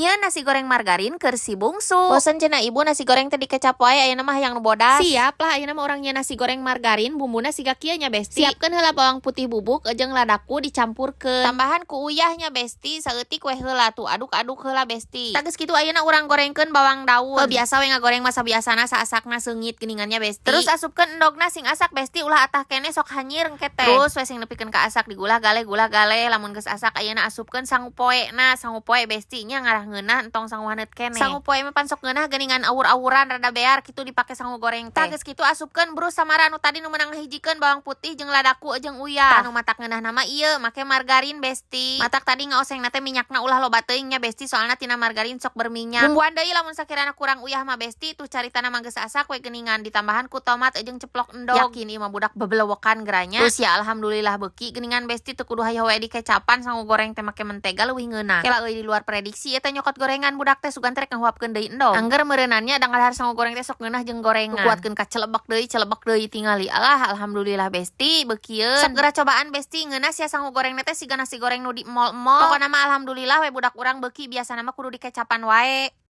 Nyieun nasi goreng margarin keur si bungsu. Bosen cenah ibu nasi goreng teh dikecap wae, ayeuna mah hayang nu bodas. Siap lah, ayeuna mah urang nyieun nasi goreng margarin, bumbuna siga kieu nya, Besti. Siapkeun heula bawang putih bubuk jeung ladaku dicampurkeun. Tambahan ku uyah nya, Besti, saeutik we heula tuh, aduk-aduk heula, Besti. Tah, geus kitu ayeuna urang gorengkeun bawang daun. Heuh, biasa we ngagoreng masa biasana saasakna seungit geuningan nya, Besti. Terus asupkeun endogna sing asak, Besti, ulah atah keneh, sok hanyir engke teh. Terus we sing nepikeun ka asak, digulah galeh gulah galeh. Lamun geus asak, ayeuna asupkeun sangu poe na, sangu poe, Besti nya, ngarah ngeunah, entong sangu haneut keneh. Sangu poe mah pan sok ngeunah geuningan, awur-awuran rada bear kitu dipake sangu goreng teh. Tah, geus kitu asupkeun brus samara anu tadi nu meunang ngahijikeun bawang putih jeung ladaku jeung uyah. Tah, nu matak ngeunah mah ieu make margarin, Besti. Matak tadi ngaosengna teh minyakna ulah loba teuing nya, Besti, soalna tina margarin sok berminyak. Bumbuan deui lamun sakirana kurang uyah mah, Besti. Tuh, caritana mah geus asak we geuningan, ditambahan ku tomat jeung ceplok endog. Yakin ieu mah budak bebelewekan gera nya. Terus ya alhamdulillah beuki geuningan, Besti, teu kudu hayoh we dikecapan, sangu goreng teh make mentega leuwih ngeunah. Kela euy, di luar prediksi eta nyokot gorengan budak teh, sugan teh rek ngahuapkeun deui endog. Angger meureunan nya da ngadahar sangu goreng teh sok ngeunah jeung gorengan. Kuatkeun ka celebek deui, celebek deui tingali. Alah, alhamdulillah, Besti, beukieun. Segera cobaan, Besti, ngeunah sia sangu goreng teh siga nasi goreng nu di mall-mall. Pokona mah alhamdulillah we budak urang beuki, biasana mah kudu dikecapan wae.